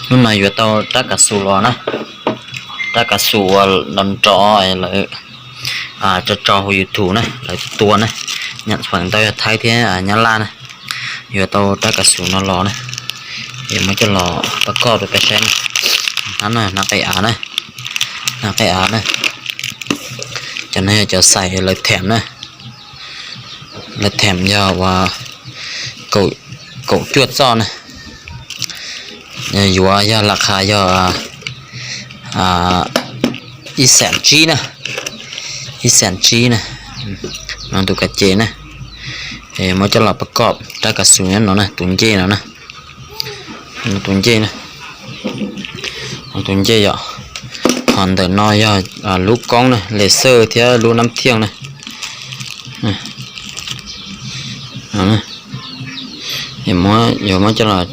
Hnub no yuav tau rab kav xus los na, rab kav xus uas nrov nrov lawv tso tso hauv YouTube na, lawv tua na, nyam feem ntau yog Thaib thiab Nyab Laj na. Yuav tau rab kav xus no los na, yuav muab coj los pab koj rau peb saib na. Hnab na, hnab qe av na, hnab qe av na. Cov no yog cov xais lawv them na, lawv them yog uas kaum cuaj txoj na. Yuav yog las khas yog ib xees tsib na, ib xees tsib na. No tus kav ces na, muab coj los pab koj rab kav xus no na, tus ncej no na, tus ncej na, tus ncej yom. Ho ntawm no yog lub koob na, les xawj thiab lub nab thiaj na. Yuav muab coj los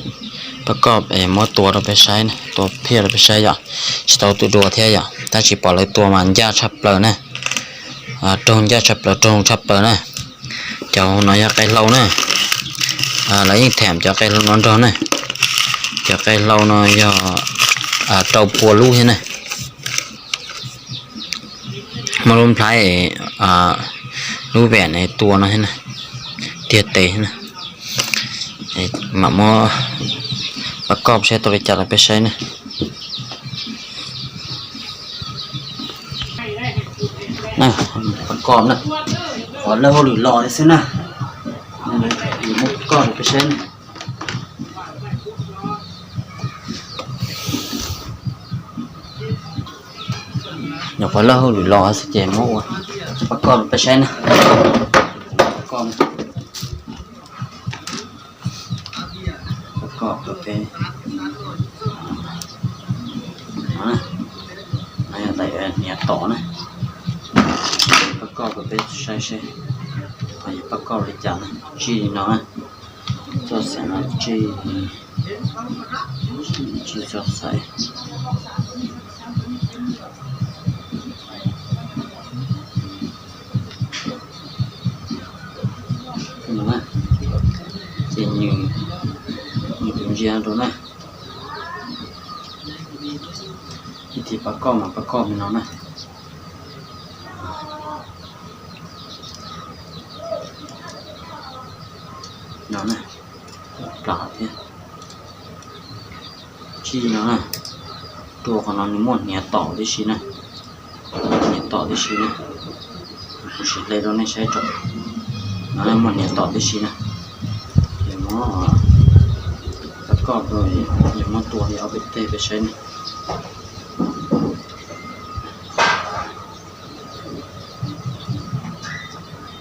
pab koj, muab tua rau peb saib, tua phiaj rau peb saib yom. Tsis tau tua dua thiab yom, tab sis pom lawv tua mas ncaj tshaj plaws na, raug ncaj tshaj plaws, raug tshaj plaws na. Cov no yog qe hlau na, lawv yeej them cov qe hlau no nrog na. Cov qe hlau no yog rau pua lub thiab na. Muab lub nplhaib, lub vem tua no thiab na, tiag tes thiab na. Mam muab pab koj saib tau li cas rau peb saib na. Pab koj na, qhov lawv hauj lwm los xwb na, muab pab koj rau peb saib na. Nyuam qhuav lawb hauj lwm los xwb ces muab ua pab koj rau peb saib na. Pab koj, pab koj rau peb. No yog daim hniav tom na. Pab koj rau peb saib seb yog pab koj li cas na, tsij li no na. Txoj xaim no tsij, tsij txoj xaim. Ces nws tus ntsia rau na. Ib thim pab koj mas pab koj li no na. No na, plam thiab. Tsij no na, rua qhov no nws muaj hniav tom tib si na, hniav tom tib si na. Kuv sim hle rau nej saib tso, no muaj hniav tom tib si na. Ces muab pab koj rau, yuav muab tua li ob peb teg peb saib na.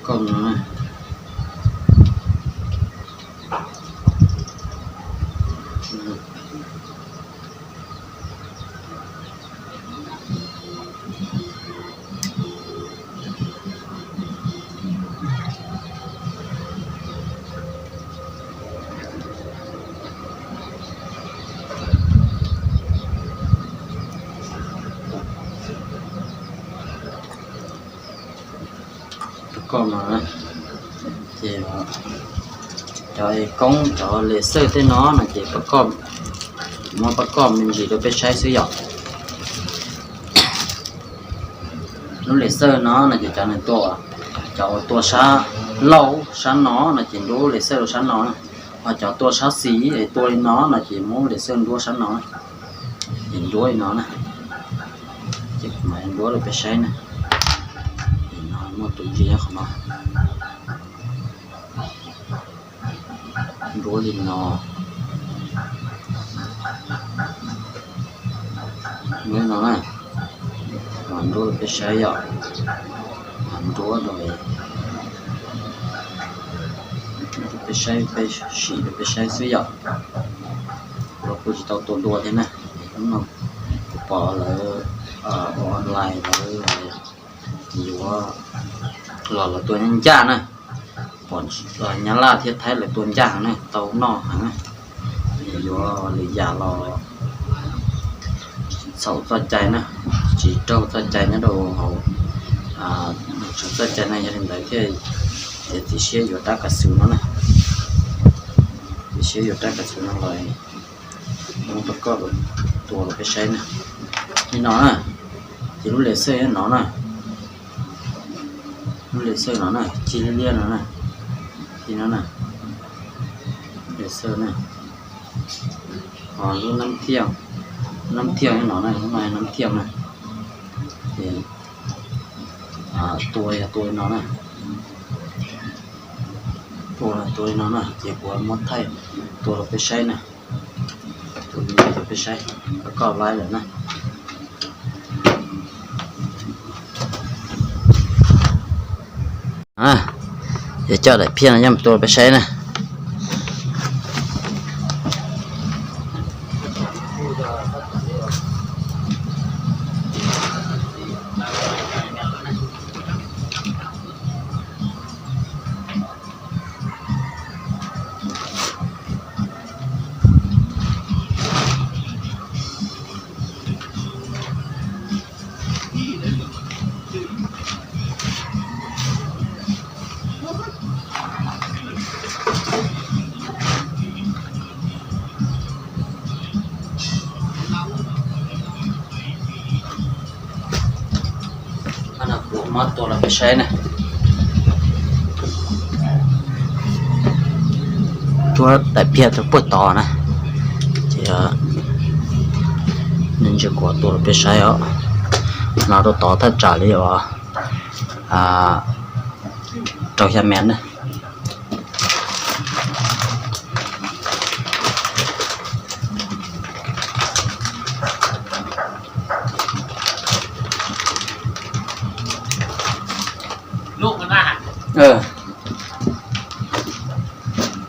Koj no na. Pab koj no, ces cov koob cov laser tej no no ces pab koj, muab pab koj me ntsis rau peb saib xwb yom. Lub laser no no ces cov nws tua, cov uas tua sab laug sab no no ces nruab laser rau sab no, ho cov tua sab xis es tua li no no ces muab laser nruab sab no, ces nruab li no na. Ces kuv mam nruab rau peb saib na. Ces no muaj tus ntsis qhov no. Nruab li no. Nruab no na, mam nruab rau peb saib yom. Mam nruab rau peb saib, peb sim rau peb saib xwb yom. Kuv los kuj tsis tau tua dua thiab na. Hnub no kuv pom lawv ua online lawv yuav los lawv tua ncaj ncaj na. Pom Nyab Laj thiab Thaib lawv tua ncaj heev na, tau noj heev na. Yuav lwm yam los txhaum txoj cai na, tsis raug txoj cai nyob rau hauv, txhaum txoj cai na, yog li ntawd thiaj txiav txim siab yuav rab kav xwm no na. Txiav txim siab yuav rab kav xwm no los, no Rau koj tua los peb saib na. Li no na, ces lub lem xej no na, lub lem xej no na, ci liab liab no na, ci no na, lem xej na, ho lub nab thiaj, nab thiaj no na, lub no nab thiaj na, ces tua yog tua li no na, tua tua li no na, ces kuv muab thaij tua los peb saib na. Tua li no peb saib, koj laib lawm na. Ces coj daim phiaj no coj mus tua los peb saib na. Kuv muab tua los peb saib na. Cuab daim phiaj rau puag tod na, ces nws ntsia kuv tua los peb saib os. No rau tod thaj tsam li uas rau xya mev na.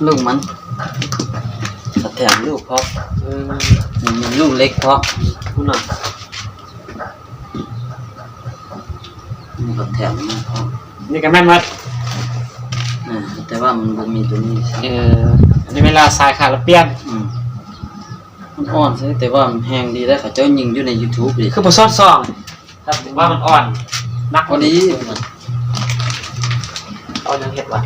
Lub mas, them lub phob, lub leb phob, lub no. Them,นี่ก็แม่นหมด แต่ว่ามันบ่มีตัวนี้ อันนี้เวลาสายขาดแล้วเปลี่ยน มันอ่อนซะ แต่ว่ามันแฮงดีได้ เขาเจ้ายิงอยู่ใน YouTube ดิ คือบ่สอดส่อง ถ้าว่ามันอ่อน นัก พอดี เอายังเฮ็ดวะ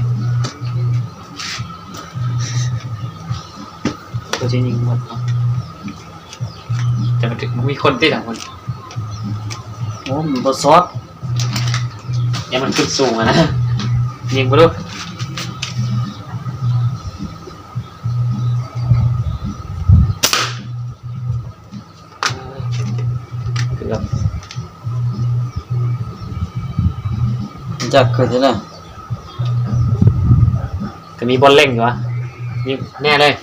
ตัวจริงยิงหมดเนาะ แต่มันถึงมีคนติดหลังคน โอ้ มันบ่สอด เนี่ยมันขึ้นสูงอะนะ ยิงไปดู Ncaj kawg thiab na. ก็มีบอลเล่งอยู่วะ นี่แน่เลย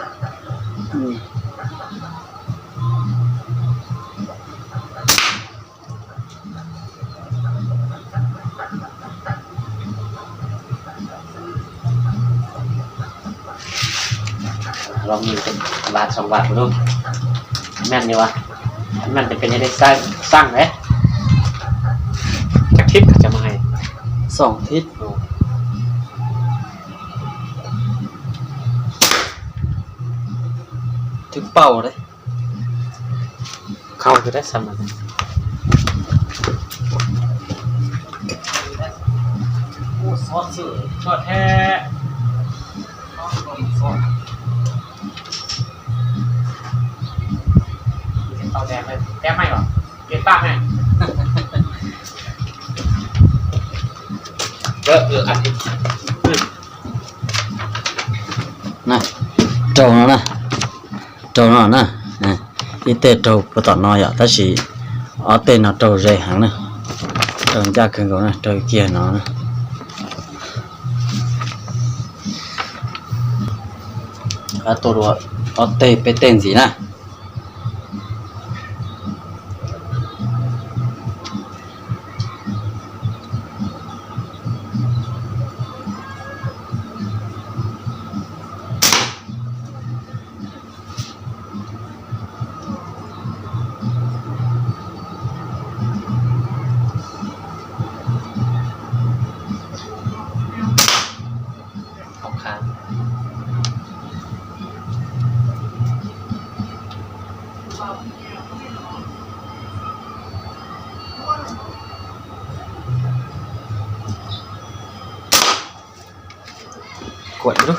ลองยิงเป็นบาทสองบาทดู แม่นอยู่วะ แม่นจะเป็นยังไง สร้าง สร้างเลย จักทิศเขาจะมาให้ สองทิศ โอ้ ถึงเป้าเลย เข้าคือได้ซ้ำมัน โอ้ ซอสเสิร์ฟ ซอสแท้ ซอส เตาแดงเลย แก้มไหม้เหรอ เกล็ดปากไง เยอะ เออ อันนี้ Raug no na, raug no na, ib teg raug puag tom no yom, tab sis ob teg no raug ze heev na, raug ncaj kawg nkaus na, raug kiag no na. Tua dua ob teg peb teg ntxiv na. Kuam lub.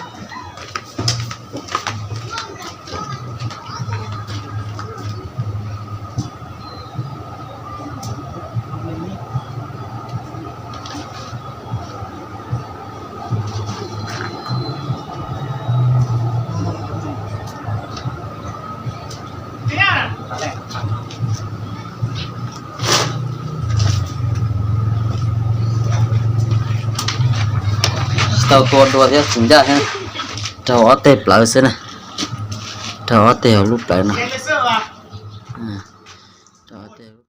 Tsis tau tua dua thiab tsis ncaj thiab. Raug ob teg plawv xwb na. Raug ob teg hauv lub plawv no.